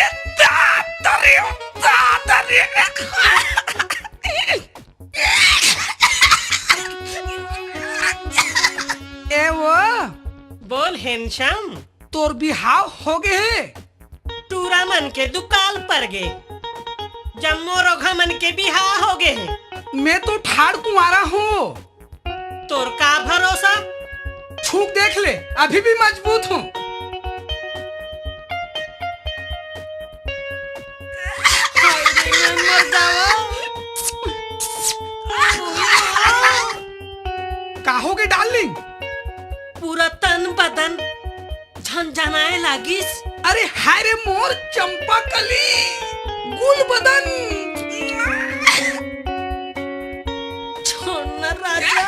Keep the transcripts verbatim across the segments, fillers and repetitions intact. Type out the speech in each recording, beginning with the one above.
दादा रे, दादा रे। ए वो, बोल handsome। तोर बिहाव हो गे हे? टूरा मन के दुकाल पर गे, जम्मो रोघा मन के बिहाव हो गे हे। मैं तो ठाड़ कुंवारा हूँ। तोर का भरोसा? छूक देख ले, अभी भी मजबूत हूँ। हाय रे, मैं मर जावा। का होगे darling? पूरा तन बदन झनझनाए लागिस। अरे हाय रे मोर चंपा कली, गुल बदन। छोड़ ना राजा।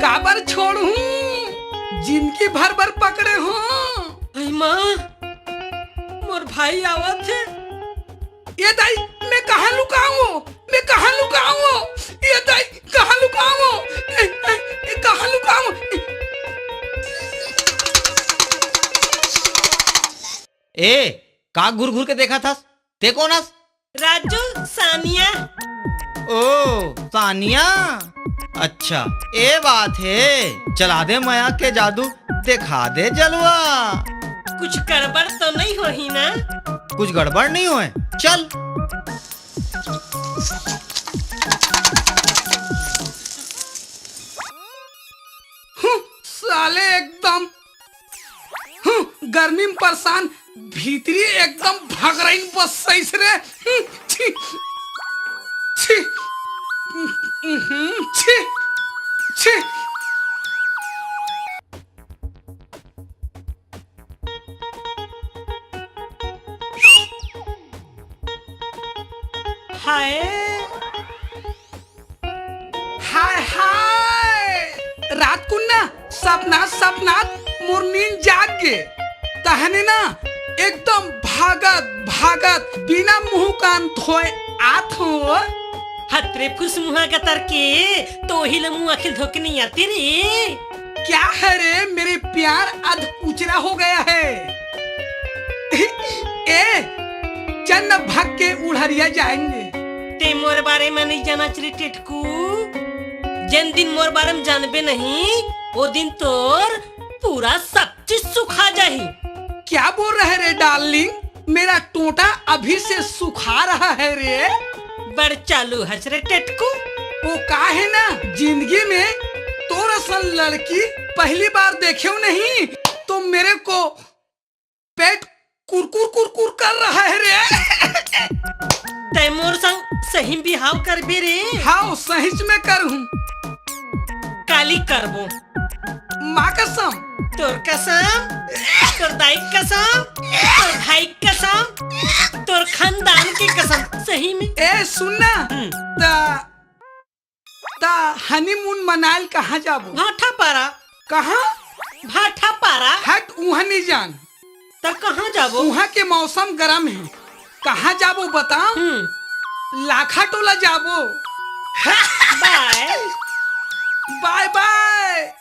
काबर छोड़हूं, जिनगी भर बर पकड़े हों। अई माँ, मोर भाई आवत हे। ए दाई, मैं कहाँ लुकावों? मैं कहाँ लुकावों? ए दाई, कहाँ लुकावों? ए, ए, ए, कहाँ लुकावों? ए, का घुर घुर के देखत हस? तें कोन हस? राजू, सानिया। ओ, सानिया? अच्छा, ए बात हे। चला दे मया के जादू, देखा दे जलवा। कुछ गड़बड़ तो नहीं होही ना? कुछ गड़बड़ नहीं होय, चल। हूँ, साले एकदम, हूँ, गर्मी में परेशान, भीतरी एकदम भगरइन बसइस रे। हूँ, छी, छी, हूँ, छी, छी। हाय। हाय, हाय। रात कुन ना सपना, सपना मोर नींद जाग गे। तहने ना एकदम भागत, भागत बिना मुंह कान धोए आत हूँ। हतरे फुस मुहा गतर के, तोही ल मुंह अखिल धोके नहीं आते रे। क्या है रे, मेरे प्यार अध कुचरा हो गया है। ए, चल न भग के उड़हरिया जाएंगे। ते मोर बारे में नहीं जानच रे टेटकू। जेन दिन मोर बारे में जानबे नहीं, ओ दिन तोर पूरा सब चीज सुखा जाही। क्या बोल रहे रे darling? मेरा टोटा अभी से सुखा रहा है रे। बड़ चालू हस रे टेटकू। वो का है ना, जिंदगी में तोर असन लड़की पहली बार देखेव नहीं, तो मेरे को पेट कुरकुर कुरकुर कर रहा है रे। तै मोर संग सही बिहाव करबे रे? हाव, सहीच में करहूं। काली करबो। माँ कसम। तोर कसम, तोर दाई कसम, तोर भाई कसम, तोर खानदान के कसम, सही में। ए, सुन ना, हम्म। त, त honeymoon मनाइल कहाँ जाबो? भाठापारा। कहाँ? भाठापारा। हट, उहाँ नहीं जान। त कहाँ जाबो? उहाँ के मौसम गरम है। कहाँ जाबो बता? हम्म। लाखा टोला जाबो। बाय। बाय बाय।